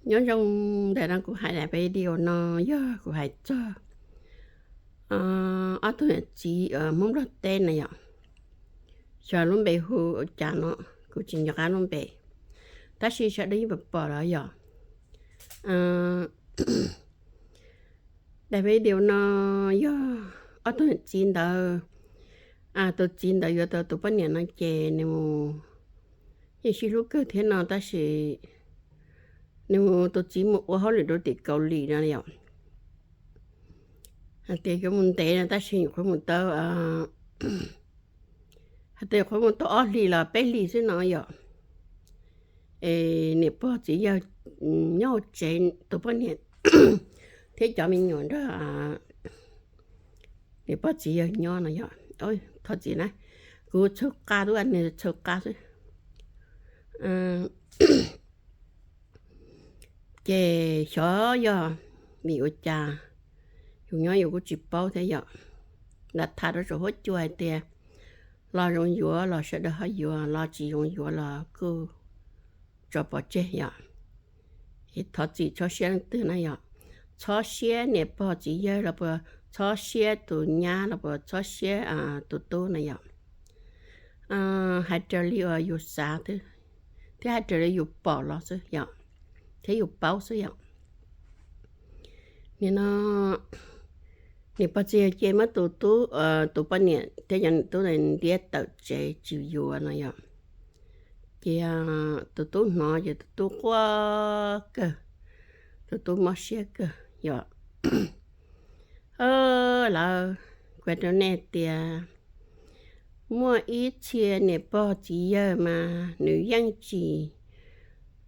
Nyob zoo, ntawm no kuv hais daim video no yog kuv hais txog ob tug niam txiv Hmoob Nplog teb na yom. Xyov lub npe hu ua cas no, kuv tsis nco qab lub npe, tab sis sawv daws yeej pom pom los yom. Daim video no yog ob tug niam txiv ntawd, tus txiv ntawd yuav tau tus poj niam no ces nws mus, yeej sib hlub kawg thiab no tab sis nws mus, tus txiv mus ua hauj lwm rau tim Kaus Lim no yom. Hais tias yuav mus ntev no tab sis nyuam qhuav mus tau, hais tias nyuam qhuav mus tau ob hlis los peb hlis xwb no yom. Es niam pog txiv yawg nyob hauv tsev, tus poj niam thiab cov me nyuam nrog niam pog txiv yawg nyob no yom. Thov txim na, kuv txhaws qa, tub a nws txhaws qa xwb. Ces xyov yog vim ua cas, yus nyob yus kuj tsis paub thiab yom. Lam tham rau saum huab cua hais tias los zoo yuav los sawv daws ho yuav, los tsis zoo yuav los kuj tso pov tseg yom. Es thov txim txhob siab leej twg na yom. Txhob siab niam pog txiv yawg los puas txhob siab tus nyab los puas txhob siab tus tub na yom. Hais raws li uas yus xav thiab hais raws li yus pom los xwb yom, thiab yus paub xwb yom. Nim no niam pog txiv yawg ces muab tus tub, tus poj niam thiab cov niam tub ntiab tawm tsev tsis yuav no yom. Ces tus tub hnov ces tus tub quaj kawg, tus tub mob siab kawg yom. Lawv, kuv hais rau nej tias muaj ib txhia niam pog txiv yawg mas nws yeej tsis,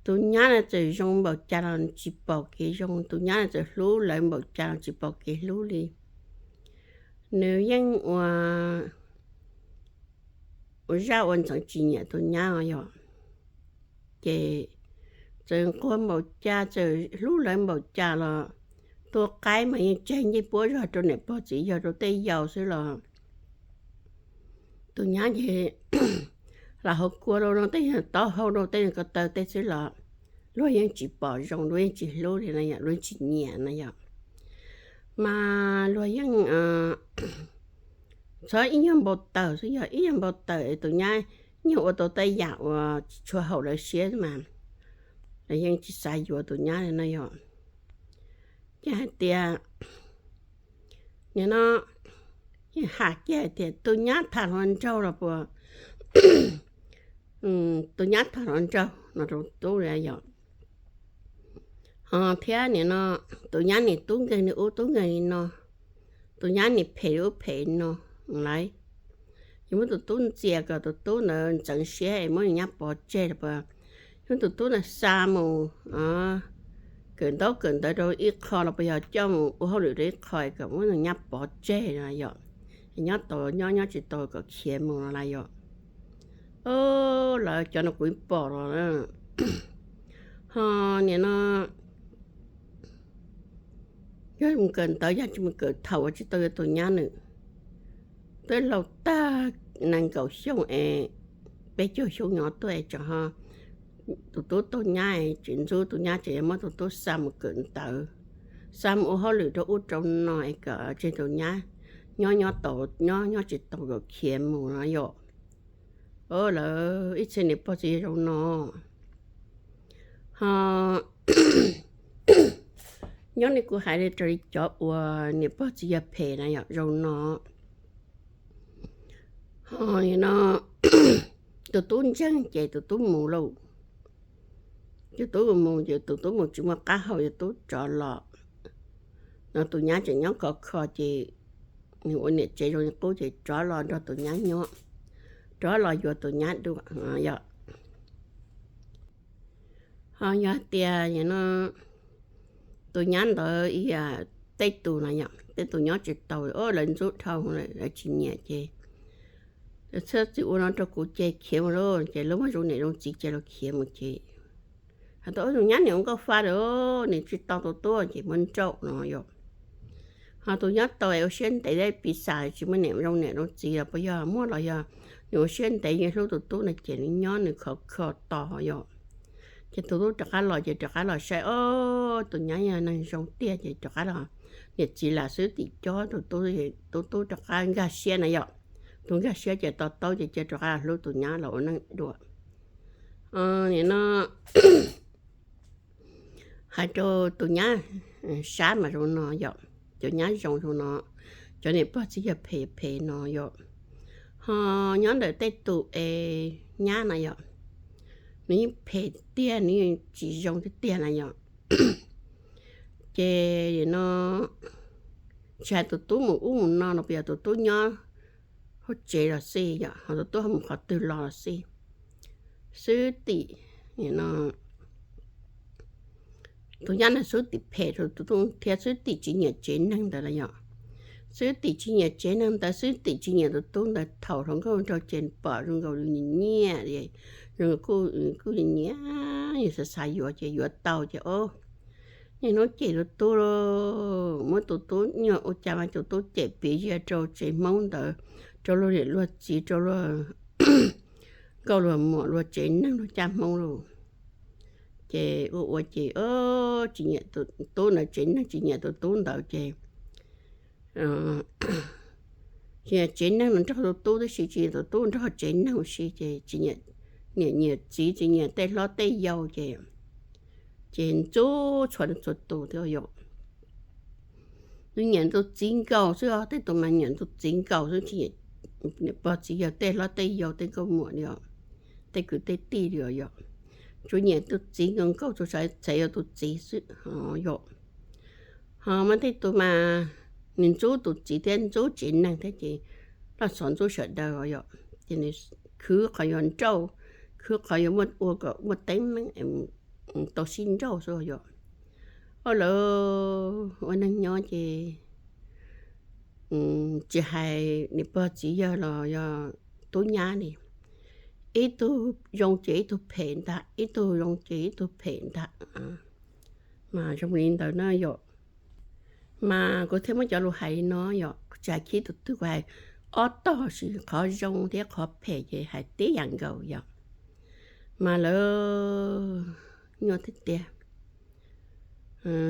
tus nyab no txawm zoo npaum cas los tsis pom kev zoo, tus nyab no txawm hlub lawv npaum cas los tsis pom kev hlub li. Nws yeej ua, ua zaj ua ntxeev tsis nyiam tus nyab os yom. Ces txawm nquag npaum cas, txawm hlub lawv npaum cas los tua qaib mas yeej tseg ncej puab zog rau niam pog txiv yawg rau tej yau xwb los tus nyab ces lam hauv kua rau no tej yag taub hau rau tej ko taw tej xwb los luag yeej tsis pom zoo, luag yeej tsis hlub li no yom, luag yeej tsis nyiam no yom. Mas luag yeej txhob ib nyuag npau taws xwb yog ib nyuag npau taws tus nyab nyuag ua tau tej yam uas tsis tshua haum lawv siab mas lawv yeej tsis xav yuav tus nyab li no yom. Ces hais tias nim no yeej hais kiag hais tias tus nyab tham hluas nraug los puas, tus nyab tham hluas nraug no rau tub li yom. Ho thiab nim no tus nyab nim tub nkeeg li ub tub nkeeg li no, tus nyab nim phem li ub phem li no lawm. Yus muab tus tub ntxias kom tus tub ntawd ntxeev siab es muab nws nyab pov tseg los puas, yus muab tus tub ntawd xa mus kawm ntaub kawm ntawv rau ib qho los puas yog coj mus ua hauj lwm rau ib qho kom muab nws nyab pov tseg no yom. Nyob tau nyob, nyob tsis tau kom khiav mus no lawm yom. Lawv cov no kuv pom los. Ho nim no yog mus kawm ntawv yog tsis mus kawm thaum uas tsis tau yuav tus nyab nws, twb laus tag nees nkaum xyoo es peb caug xyoo nyob tuaj es tsam ho tus tub tau nyab es tsis ntxub tus nyab ces yuav muab tus tub xa mus kawm ntawv, xa mus ua hauj lwm rau ub rau no es kom tseg tus nyab nyob, nyob tau nyob, nyob tsis tau kom khiav mus no yom. Lawv ib txhia niam pog txiv yawg zoo no. Ho nyob li kuv hais li raws li cov uas niam pog txiv yawg phem na yom, zoo no. Ho no tus tub ntseeg ces tus tub mus lauj. Tus tub mus ces tus tub mus tsis muaj qab hau, tus tub rov los no tus nyab tseem nyob khov kho ces nws ua niam tsev zoo li qub ces rov los nrog tus nyab nyob, rov los yuav tus nyab dua yom. Ho yog tias no tus nyab ntawd ib yam tej tus no yom, tej tus nyob tsis tau, lawv ntxub dhau, lawv tsis nyiam ces txhob txwm ua no rau kuv ces khiav mus lauj, ces lub muab zoo niam zoo txiv ces los khiav mus ces hais tias tus nyab nim ua nkauj fa lawm, nim tsis tau tus tub ces muab nrauj no yom. Ho tus nyob tau es ua siab ntev thiab piv xam tsis muaj niam zoo niam zoo txiv los puas yog, muaj los yog nws ua siab ntev yeej hlub tus tub no ces nws nyob nws khov kho tos yom. Ces tus tub rov qab los ces rov qab los saib, ob, tus nyab yog neeg zoo tiag ces rov qab los, niam txiv lam xwb tim cob, tus tub, tus tub rov qab nkag siab na yom. Tus nkag siab ces to taub ces cia rov qab los hlub tus nyab los ua neej dua. Nim no hais rau tus nyab sab mas zoo no yom, cov nyab zoo zoo no, cov niam pog txiv yawg phem phem no yom. Ho nyob ntawm tej tus es nyab na yom, nws yeej phem tiag, nws yeej tsis zoo tiag tiag na yom. Ces no tsis hais tus tub mus ub mus no los puas yog tus tub nyob hauv tsev los xij yom, ho tus tub ho mus qhov twg los los xij, xwb tim, no tus nyab ntawd xwb tim phem rau tus tub thiab xwb tim tsis nyiam tsev neeg ntawd los yom. Xwb tim tsis nyiam tsev neeg ntawd, xwb tim tsis nyiam tus tub ntawd, thaum hluas nkauj nraug ces pom zoo nkaus li nyiam, zoo nkaus kuj nyiam, xav xav yuav ces yuav tau ces, o, niaj hnub cem tus tub, muab tus tub, nyuag ua cas mas tus tub cem piv zias rau tsev Hmoob ntawd, rau luag niam luag txiv, rau luag nkauj luag muam, luag tsev neeg luag caj Hmoob lauj. Ces ua ua ces tsis nyiam tus tub ntawd, tsev neeg tsis nyiam tus tub ntawd ces tsis nyiam tsev neeg los nrog tus tub tib si, tsis nyiam tus tub nrog tsev neeg ua si ces tsis nyiam niam nyiam txiv, tsis nyiam tej hlob tej yau ces, ces ntxub txhua leej txhua tus thiab yom. Nws nyiam tus txiv nkaus xwb os, tej tus mas nyiam tus txiv nkaus xwb, tsis nyiam niam pog txiv yawg, tej hlob tej yau, tej nkauj muam li os, tej kwv tej tij li os yom. Tsuas nyiam tus txiv nkaus nkaus, tsuas xav txev yuav tus txiv xwb yom. Ho muaj tej tus mas nws ntxub tus txiv thiab ntxub tsev neeg thiab ces loj xov ntxub sawv daws yom. Ces nws khwv qhov yuav nrauj, khwv qhov yuav muaj ua kom muaj teeb meem, tau sib nrauj xwb yom. Ua lawv ua neeg nyob ces tsis hais niam pog txiv yawg los yog tub nyab li, ib tug zoo ces ib tug phem ntag, ib tug zoo ces ib tug phem ntag. Mas zoo li ntawd na yom. Mas kuv thiaj muab cov lus hais li no yom, kuv tsis hais khib tus twg, kuv hais ob tog, qhov zoo thiab qhov phem ces hais tib yam nkaus yom. Mas lawv nyuaj tiag tiag,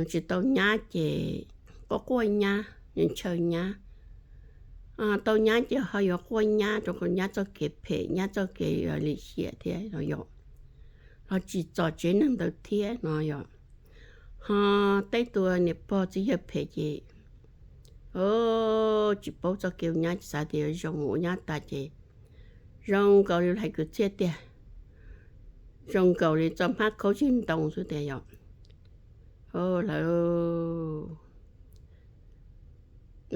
tsis tau nyab ces quaj quaj nyab, ntshaw nyab. Tau nyab ces ho yuav quaj nyab rau qhov nyab txoj kev phem, nyab txoj kev lim hiam thiab no yom, los tsis txom tsev neeg ntawd thiab no yom. Ho tej tus niam pog txiv yawg phem ces tsis paub txoj kev ua nyab, tsis xav tias yuav zoo ua nyab tas ces zoo nkaus li hais kwv txhiaj tiag, zoo nkaus li txoj hmab khaub cig ntoo xwb tiag yom. Lawv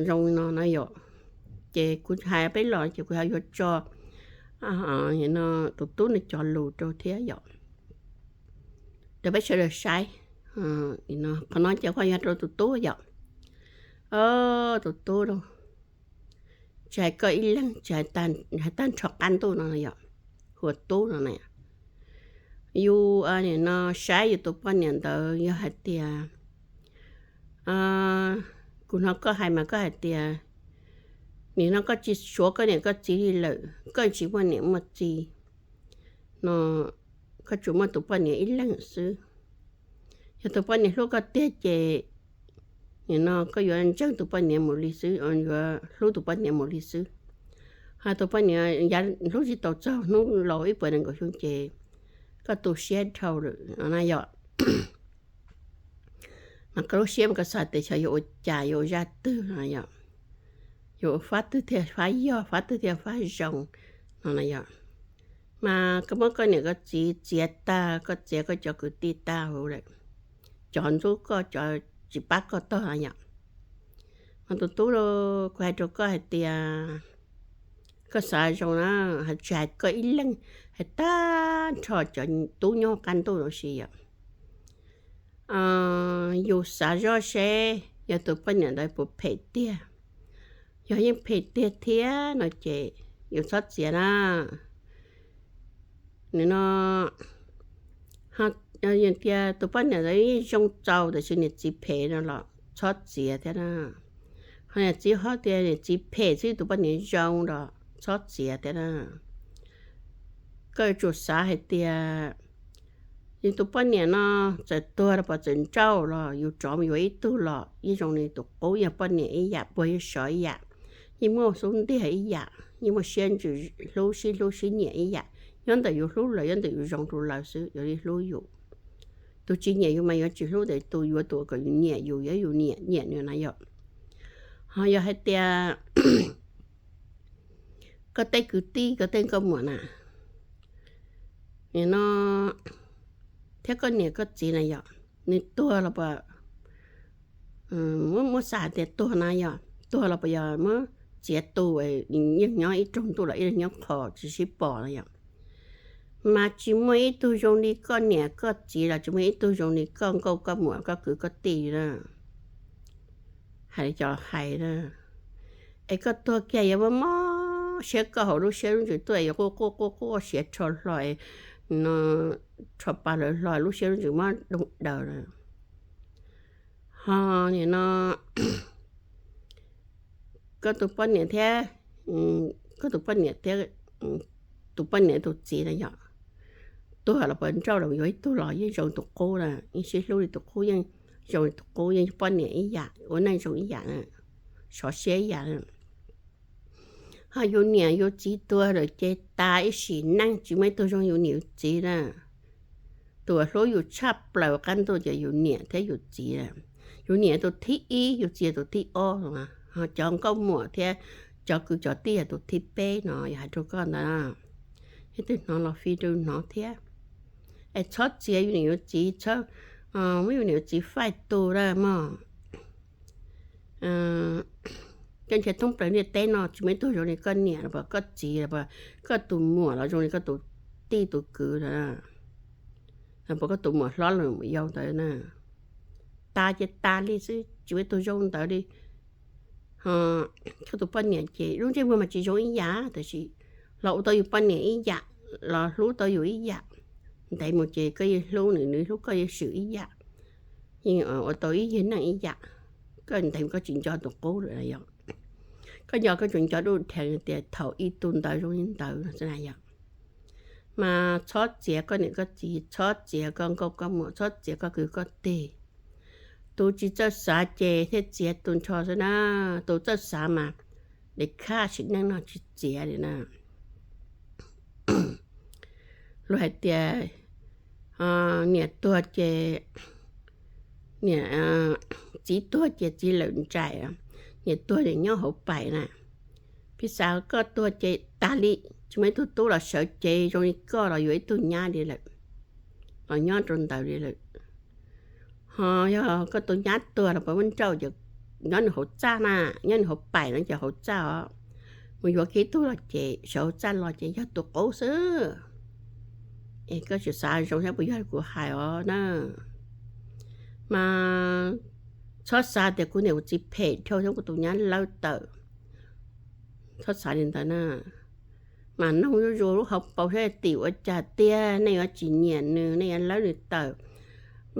zoo no na yom. Ces kuv hais peb los ces kuv ho yuav tso tus tub no cov lus rau thiab yom, rau peb sawv daws saib. Qhov no ces kuv ho yuav rau tus tub yom. Tus tub lauj, tsis hais koj ib leeg, tsis hais tag nrho qab ntuj no yom, hu ua tub no na, yus nim no saib yus tus poj niam ntawd yog hais tias, kuv hnov koj hais mas koj hais tias nim no koj tsis suav koj niam koj txiv li lawm, koj tsis muaj niam muaj txiv no, koj tsuas muaj tus poj niam ib leeg xwb. Yog tus poj niam hlub koj tiag ces nim no koj yuav ntseeg tus poj niam mus li xwb, yuav hlub tus poj niam mus li xwb. Ho tus poj niam yav hlub tsis tau txog hnub laus ib puas nees nkaum xyoo ces koj tu siab dhau lawm no na yom. Mas koj lub siab mas koj xav tias xyov yuav ua cas, yuav ua zaj twg no yom, yuav ua fab twg thiaj fab yog, fab twg thiaj fab zoo no na yom. Mas koj muab koj niam koj txiv txiav tag, koj txiav koj cov kwv tij tag huv lawm, cov ntxub koj, cov tsis pab koj tog yom. Mas tus tub lauj, kuv hais rau koj hais tias koj xav zoo na, tsis hais koj ib leeg, hais tag nrho cov tub nyob qab ntuj no sis yom. Yus xav zoj seb yog tus poj niam ntawd puas phem tiag. Yog yeej phem tiag thiab no ces yus txhob txiav na. Nim no tias tus poj niam ntawd yeej zoo txaus tab sis niam txiv phem no los txhob txiav thiab na. Ho niam txiv ho tias niam txiv phem xwb tus poj niam zoo los txhob txiav thiab na. Koj yuav tsum xav hais tias Nws tus poj niam no txawm tuag los pom txawm nrauj los yus rov mus yuav ib tug los yeej zoo li tus qub, yog poj niam ib yam, puag yeej sov ib yam, yeej muaj xub ntiag ib yam, yeej muaj siab ntsws hlub sib hlub sib nyiam ib yam. Nyob ntawm yus hlub lawv, nyob ntawm yus zoo rau lawv xwb yuav li hlub yus. Tus tsis nyiam yus mas yuav tsis hlub, tus yuav tus kom yus nyiam yus, yuav yus nyiam nyiam nws na yom. Ho yog hais tias koj tej kwv tij, koj tej nkauj muam na, no thiab koj niam koj txiv na yom, nws tuag los puas, muab, muab xav hais tias tuag na yom, tuag los puas yog muab txiav tu, yeej nyob ib rooj ntuj los ib leeg nyob qhov tsis sib pom na yom. Mas tsis muaj ib tug zoo li koj niam koj txiv los tsis muaj ib tug zoo li koj nkauj koj muam koj kwv koj tij na. Hais li cov hais na, es koj tuag kiag yuav muab mob siab koj hauv lub siab lub ntsws tuaj yuav quaj quaj quaj quaj siav rho hlo, no rho pa lawv hlo lub siab lub ntsws muab doo daws na. Ho nim no koj tus poj niam thiab, koj tus poj niam thiab tus poj niam tus txiv na yom, tuag los puas nrauj los yuav ib tug los yeej zoo tus qub na, yeej sib hlub li tus qub, yeej zoo li tus qub, yeej poj niam ib yam, ua neej zoo ib yam, sov siab ib yam. Ho yus niam yus txiv tuag lawm ces tas ib sim neej tsis muaj ib tug zoo yus niam yus txiv na. Tus uas hlub yus tshaj plaws qab ntuj ces yus niam thiab yus txiv. Yus niam tus thib ib, yus txiv tus thib ob, ho cov nkauj muam thiab cov kwv cov tij yog tus thib peb no, yog hais rau koj ntawd. Ib tug hnov los fij rau hnov thiab. Es txhob txiav yus niam yus txiv, muab yus niam yus txiv faij tu lawm mog. Koj nrhiav thoob plaws ntiaj teb no tsis muaj ib tug zoo li koj niam los puas koj txiv los puas koj tus muam los zoo li koj tus tij tus kwv, los puas koj tus muam hlob los yau ntawd na. Tas ces tas li xwb, tsis muaj ib tug zoo ntawd li. Ho koj tus poj niam ces lub ntsej muag mas tsis zoo ib yam, tab sis los ua tau yus poj niam ib yam, los hlub tau yus ib yam. Ntev mus ces koj yeej hlub nws, nws hlub koj yeej swm ib yam, yeej ua tau ib yig neej ib yam. Koj ntev mus koj tsis nco tus qub lawm yom. Koj nco koj tsuas nco dub dheev tias thaum ib tug ntawd zoo li ntawd xwb na yom. Mas txhob txiav koj niam koj txiv, txhob txiav koj nkauj koj muam, txhob txiav koj kwv koj tij. Tus tsis txawj xav ces thiaj txiav tus nrho xwb na. Tus txawj xav mas de khaj sim neej no tsis txiav li na. Luag hais tias niam tuag ces, niam, txiv tuag ces txiv lawm nraim, niam tuag ces nyob hauv paim na. Piv xav koj tuag ces tas li, tsis muaj ib tug tub los sawv cev zoo li koj los yuav ib tug nyab li lawm, los nyob rau ntawd li lawm. Ho yog koj tus nyab tuag los puas muab nrauj ces nyob nws hauv txaj na, nyob nws hauv paim no ces hauv txaj os. Mus yuav kiag ib tug los ces sawv hauv txaj los ces yog tus qub xwb. Es koj tsis xav zoo thiab puas yog kuv hais os na. Mas txhob xav tias kuv niam kuv txiv phem dhau thiab kuv tus nyab lawb tawm. Txhob xav li ntawd na. Mas noog zuj zus lub hauv paus saib tim ua cas tiag, nej yuav tsis nyiam nws, nej yuav lawb nws tawm.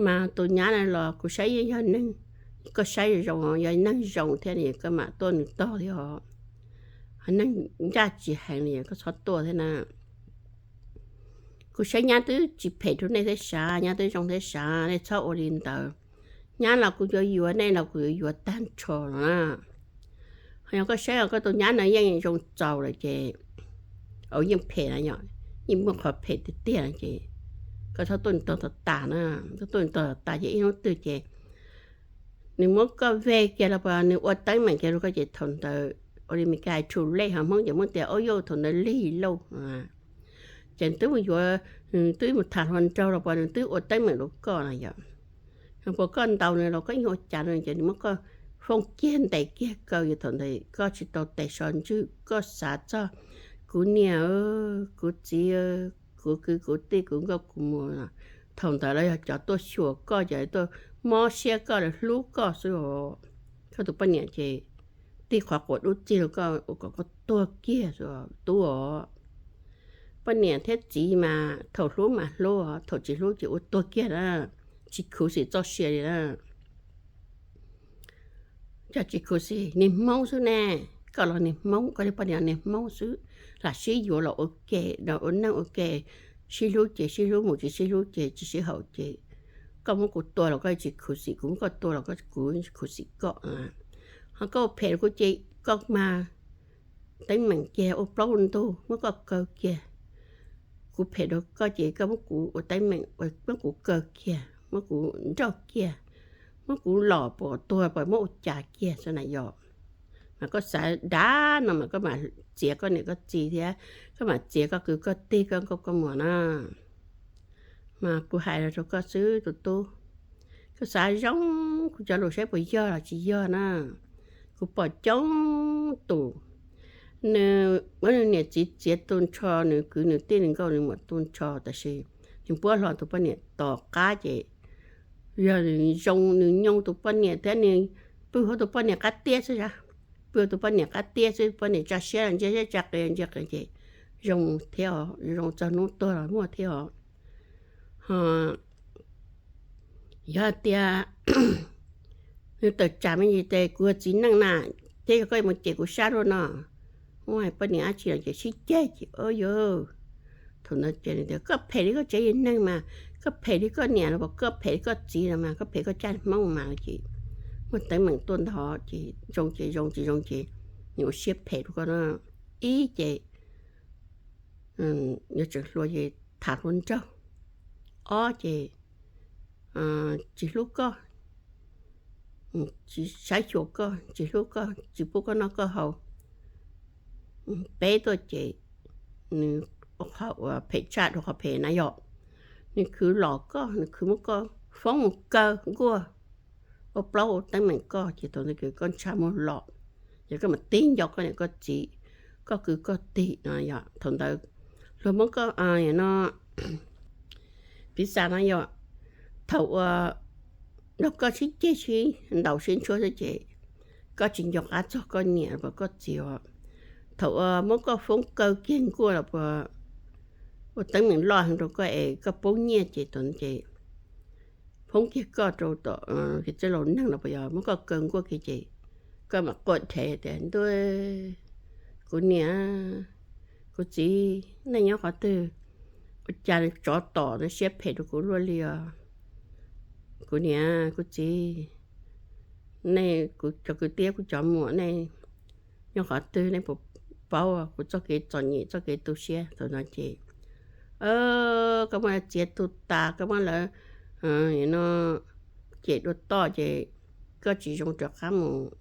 Mas tus nyab na los kuv saib yeej yog neeg, koj saib zoo, yog neeg zoo thiab koj mam tuaj nws tog thiab os. Ho neeg ncaj tsis heev li koj txhob tuaj thiab na. Kuv saib nyab twb tsis phem rau nej thiab sav, nyab twb zoo thiab sav, nej txhob ua li ntawd. Nyab los kuv yuav yuav, nej los kuv yuav yuav tag nrho los na. Ho yog koj saib os, koj tus nyab no yeej zoo txaus lawm ces, yeej phem na yom, yeej muaj qhov phem tiag tiag no ces koj txhob tuaj nws tog tog tas na. Txhob tuaj nws tog tog tas ces ib hnub twg ces nws muab koj vej kiag los puas nws ua teeb meem kiag rau koj ces thaum ntawd ua li Mes Kas hais too late, ho Hmoob ces muab tias ub yuj thaum ntawd lig lauj. Ces nws twb mus yuav, nws twb mus tham hluas nraug los puas nws twb ua teeb meem rau koj na yom. Puas koj ntaus nws los koj yeej ua cas no ces nws muab koj foob kiag ntes kiag kaw, yog thaum ntawd koj tsis tau tes so ntswg, koj xav txog kuv niam, kuv txiv, kuv kwv kuv tij, kuv nkauj kuv muam. Thaum ntawd lawv yog cov tuaj xyuas koj, cov tuaj mob siab koj, lawv hlub koj xwb os. Koj tus poj niam ces tig qhov quav dub txig rau koj ua kom koj tuag kiag xwb tub os. Poj niam thiab txiv mas thaum hlub mas hlub, thaum tsis hlub ces ua tuag kiag na, tsis khuv xim txoj sia li na. Cov tsis khuv xim niag Hmoob xwb ne, koj los niag Hmoob, koj li poj niam niag Hmoob xwb, lam sib yuav los ua ke, los ua neej ua ke, sib hlub ces sib hlub mus, tsis sib hlub ces tsis sib haum ces koj muab kuv tua los koj tsis khuv xim, kuv muab koj tua los kuv tsis khuv xim koj. Ho koj ua phem rau kuv ces koj mas teeb meem kiag ua plaub ua ntug muab koj kaw kiag. Kuv phem rau koj ces koj muab kuv ua teeb meem, muab kuv kaw kiag, muab kuv nrauj kiag, muab kuv lom puas tuag puas muab ua cas kiag xwb na yom. Mas koj xav dav no mas koj mam txiav koj niam koj txiv thiab koj mam txiav koj kwv koj tij koj nkauj koj muam na. Mas kuv hais los rau koj xwb tus tub, koj xav zoo kuv cov lus saib puas yog los tsis yog na. Kuv pom coob tus, nws muab nws niam txiv txiav tu nrho, nws kwv nws tij nws nkauj nws muam tu nrho, tab sis nws puab hlo tus poj niam tom qab ces yog nws zoo nws nyoo tus poj niam thiab nws pw hauv tus poj niam qab tiab xwb, pw tus poj niam qab tiab xwb, poj niam tsa siab los ntsia siab, tsa qis ntsia qis ces zoo thiab os, zoo txog hnub tuag los muaj thiab os. Ho yog tias nws tawm tsam me ntsis ces kuv yog txiv neej na, thiab yog koj mus cem kuv sab luaj no, muaj hais poj niam dab tsi los ces sib ceg ces o yog. Thaum ntawd ces nws tias koj phem li koj tsev neeg mas, koj phem li koj niam los koj phem li koj txiv los mas, koj phem koj caj hmoob mas ces muaj teeb meem tuaj ntog ces zoo ces zoo, tsis zoo ces nws ua siab phem rau koj no. Ib ces yuav tseem hluas ces tham hluas nraug. Ob ces tsis hlub koj, tsis saib xyuas koj, tsis hlub koj, tsis pub koj noj koj haus. Peb tuaj ces nws ua qhov uas phem tshaj rau qhov phem na yom. Nws khwv los koj, nws khwv muab koj foob mus kaw nkuaj, ua plaub ua teeb meem koj ces thaum ntawd koj ntshav muag los, ces koj mam tig nco koj niam koj txiv, koj kwv koj tij no yom. Thaum ntawd luag muab koj no piv xam no yom, thaum uas luag koj sib ceg sib ntaus sib ntshuab xwb ces koj tsis nco qab txog koj niam los koj txiv os. Thaum uas muab koj foob kaw kiag nkuaj los puas ua teeb meem loj heev rau koj es koj poob nyiaj ces thaum ntawd ces foob kiag koj rau tom kev txwj laus neeg los puas yog muab koj kaw nkuaj kiag ces koj mam quaj rhev tias ntuj, kuv niam, kuv txiv, nej nyob qhov twg, ua cas tsov tom no siab phem rau kuv luaj li os. Kuv niam kuv txiv, nej kuv cov kwv tij kuv cov muam nej nyob qhov twg nej puas paub kuv txoj kev txom nyem txoj kev tu siab thaum no ces koj muab lawv txiav tu tas, koj muab lawv no cem dua toj ces koj tsis zoo rov qab mus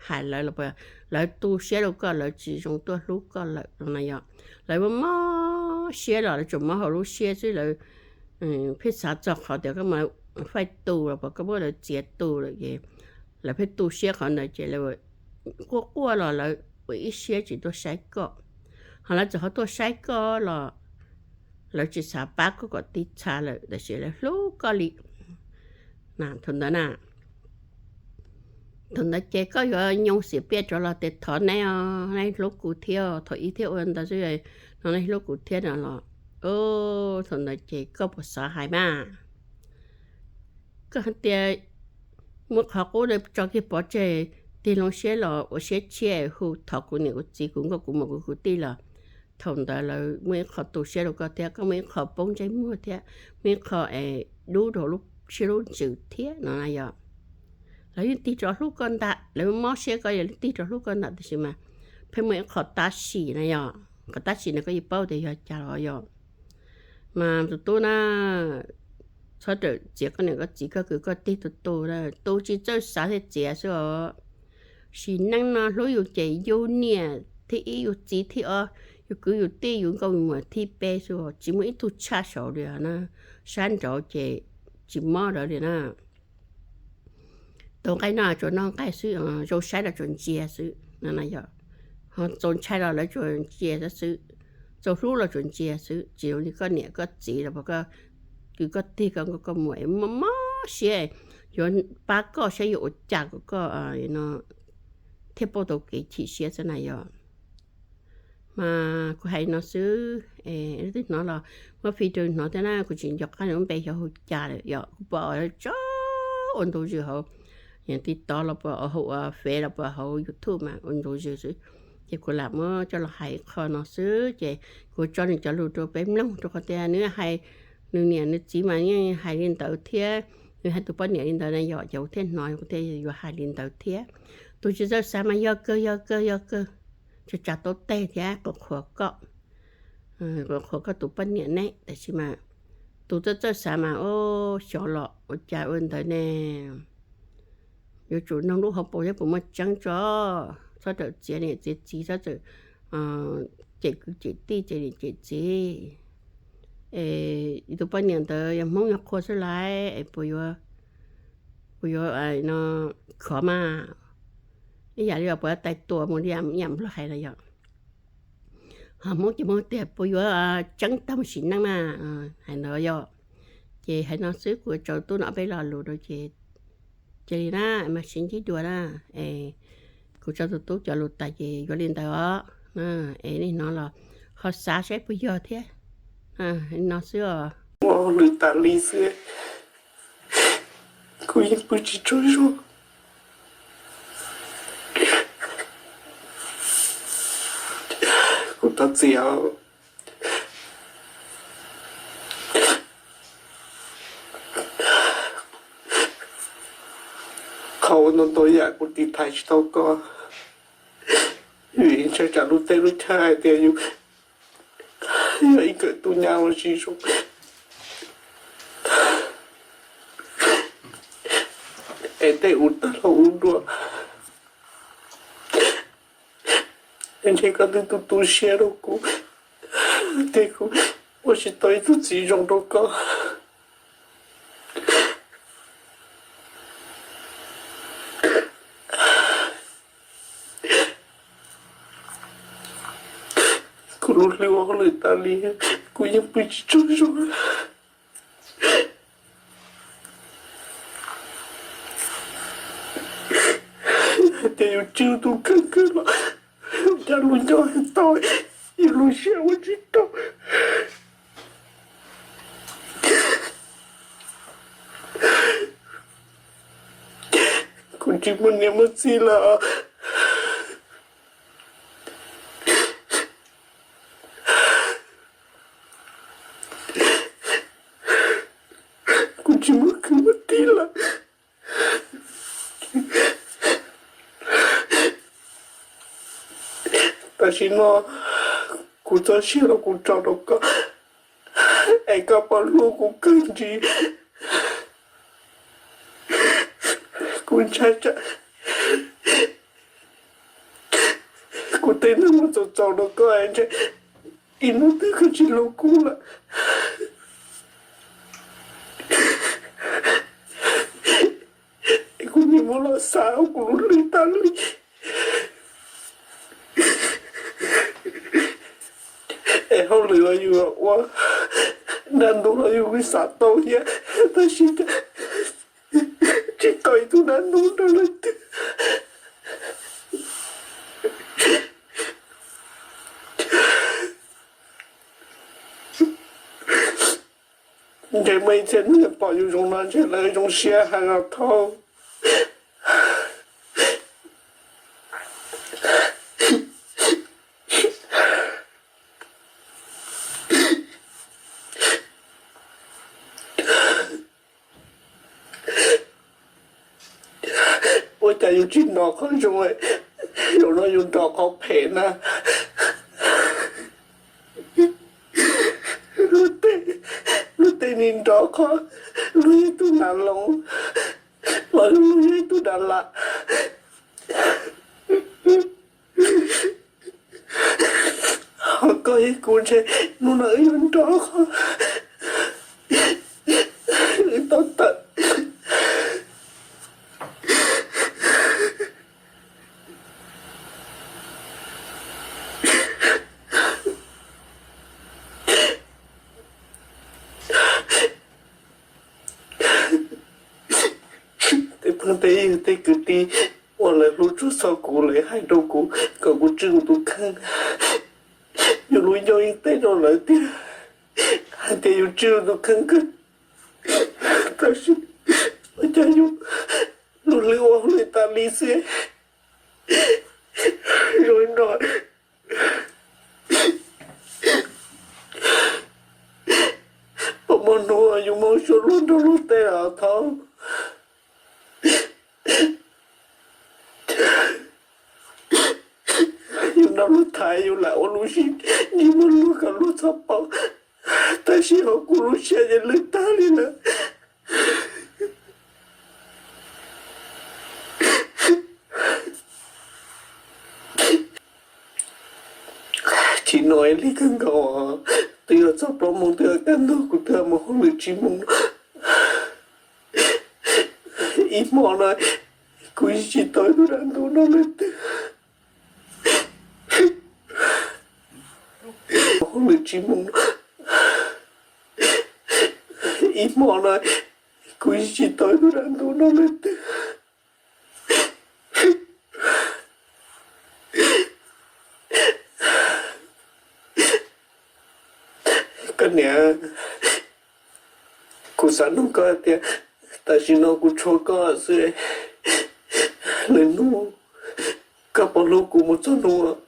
hais lawv los puas, lawv tu siab rau koj, lawv tsis zoo tuaj hlub koj lawm no na yom. Lawv muaj mob siab los lawv tsuas mob hauv lub siab xwb, lawv pheej xav txog qhov tias koj muab faij tu los puas koj muab lawv txiav tu lawm ces lawv pheej tu siab qhov ntawd ces lawv quaj quaj los lawv ua ib siab tsis tuaj saib koj. Ho lawv txawm ho tuaj saib koj los lawv tsis xav pab koj kom tiv txha lawm tab sis lawv hlub koj li. Thaum ntawd na, thaum ntawd ces koj yuav nyoo xiam piaj rov los tias thov nej os, nej hlub kuv thiab, thaum ib thiab ua ntawd xwb no nej hlub kuv thiab no los, thaum ntawd ces koj puas xav hais mas? Koj hais tias muab qhov qub tso kiag pov tseg, tig loo siab los ua siab tshiab hu thov kuv niam kuv txiv kuv nkauj kuv muam kuv kwv tij los thaum ntawd lawv muaj ib qho tu siab rau koj thiab, koj muaj ib qho poob ntsej muag thiab, muaj ib qho es dub rau lub siab lub ntsws thiab no na yom. Lawv yeej tig rov hlub koj ntag, lawv mob siab koj yeej tig rov hlub koj ntag tab sis mas pheej muaj ib qho tab sis na yom. Qhov tab sis no koj yeej paub tias yog cas los yom. Mas tus tub na, txhob rawm txiav koj niam koj txiv koj kwv koj tij tus tus, tus tsis txawj xav thiaj txiav xwb os. Sim neej no hlub yus ces yus niam thib ib, yus txiv thib ob, yus kwv yus tij yus nkauj yus muam thib peb xwb, tsis muaj ib tug tshaj saud li na. Sab nraud ces tsis mob lawv li na. Tau nqaij noj tsuas noj nqaij xwb, zoo saib los tsuas ntsia xwb no na yom. Ho txaus ntshai los lawv tsuas ntsia xwb, txaus hlub los tsuas ntsia xwb, tsis zoo li koj niam koj txiv los koj kwv koj tij koj nkauj koj muam mob mob siab yuav pab koj saib yuav ua cas kom koj no thiaj pauj tau kev chim siab xwb na yom. Mas kuv hais no xwb, leej twg hnov los muab fij rau hnov thiab na, kuv tsis nco qab nws lub npe xyov hu cas lawm yom. Kuv pom tso ua ntu zus hauv TikTok los puas, hauv Face los puas hauv YouTube mas ua ntu zus xwb. Ces kuv lam muab coj los hais qho no xwb ces kuv tso nws cov lus rau peb mloog rau qhov tias nws hais, nws niam nws txiv mas yeej hais li ntawd thiab, nws hais tus poj niam li ntawd na yom, ces kuv thiaj hnov kuv thiaj yuav hais li ntawd thiab. Tus tsis txawj xav mas yog kawg yog kawg yog kawg, tsa tsa taub teg thiab qhuas qhuas koj, qhuas koj tus poj niam ne, tab sis mas tus txawj txawj xav mas xyov los ua cas ua ntawd ne. Yuav tsum noog lub hauv paus thiab puas muaj tseeb tso, txhob rawm txiav niam txiav txiv, txhob txawm cem kwv cem tij cem niam cem txiv. Es tus poj niam ntawd yog Hmoob yog qhua xwb lais es puas yuav, puas yuav no khov mas, ib yam li puas yuav tais tua mus li yam Nplog hais no yom. Ho Hmoob ces Hmoob tias puas yuav tseeb tag mus sim neej na, hais ntawd yom. Ces hais no xwb kuv tso tub no ob peb lo lus rau ces cia li na, mas sib ntsib dua na. Es kuv tso tus tub cov lus tas ces yuav li ntawd os. Es nej hnov los ho xav saib puas yog thiab. Li no xwb os. Ua lwm tas li xwb, kuv yeej pw tsis tsaug zog. Kuv thov txim os. Qhov uas ntau ntau yam kuv tiv thaiv tsis tau koj, vim ntshai tsam lub teb lub chaw hais tias yus yog ib nkawm tub nyab los tsis zoo, es tej ub tag los ub dua. Ntshe koj twb tu tu siab rau kuv, tias kuv ua tsis tau ib tug txiv zoo rau koj. Kuv lub hlwb ua hauj lwm tas li, kuv yeej pw tsis tsaug zog. Hais tias yus tswj tus kheej kawg los cas lub nco hais tau, yus lub siab ua tsis tau. Kuv tsis muaj niam muaj txiv lawm. Kuv tsis muaj kwv muaj tij lawm. Tam sim no kuv txoj sia los kuv tso rau koj, es koj puas hlub kuv kawg ntsis? Kuv ntshai tsam kuv tej neeg muab txaus txaus rau koj, ntshai ib hnub twg koj tsis hlub kuv lawm. Es kuv nim muab los xav ua kuv lub hlwb tas li. Es hauj lwm los yus ua, dab ntub los yus xav tau thiab, tab sis tsis tau ib tug dab ntub rau leej twg. Ntshe muaj ib txhia neeg pom yus zoo no ntshe lawv zoo siab heev os thauj. Ua cas yus tsis nrov qhov zoo, zaum no yus nrov qhov phem na. Luag tej, luag tej nim nrov qhov luag yog ib tug nav loos, los luag yog ib tug dav lam. Ho koj thiab kuv ntshe hnub no wb yuav nrov qhov wb tau tawm. Tej phooj tej ywg tej kwv tij uas lawv hlub tshua txog kuv, lawv hais rau kuv kom kuv tswj kuv tus kheej. Yus lub ncauj yeej teb rau lawv tiag hais tias yus tswj yus tus kheej kawg, tab sis ua cas yus lub hlwb ua hauj lwm tas li xwb. Zoo li no Luag thaiv yus lam ua lub siab, nim muab luag kom luag txhob paub, tab sis hauv kuv lub siab ces lwj tag li lawm. Chim no ib lig kawg nkaus, twb yuav txog plaub moos twb yuav kaj ntug, kuv twb mus hauj lwm tsib moos. Ib hmo no kuv yeej tsis tau ib tug dab ntub no leej twg. Hauj lwm tsib moos, ib hmo no kuv yeej tsis tau ib tug dab ntub no leej twg. Koj niam, kuv xav nug koj tias, tam sim no kuv tshuav koj xwb, lwm hnub koj puas hlub kuv mus txog hnub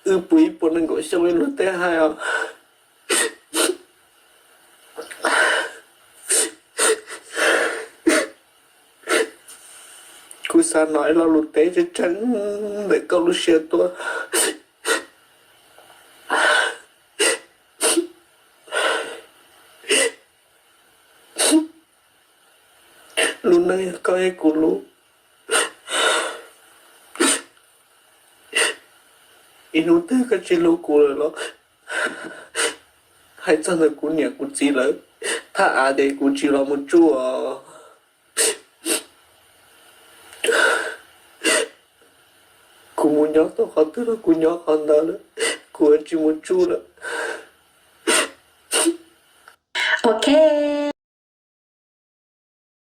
wb puv ib puas nees nkaum xyoo li luag tej hais os? Kuv xav hnov ib lo lus teb tseeb tseeb ntawm koj lub siab tuaj. Lub neej yog koj thiab kuv lub. Ib hnub twg koj tsis hlub kuv lawm los hais txog ntawm kuv niam kuv txiv lawv, thaj av ces kuv tsis los mus tsuj os. Kuv mus nyob tau qhov twg los kuv nyob qhov ntawd lawm, kuv yuav tsis mus tsuj lawm. Ok,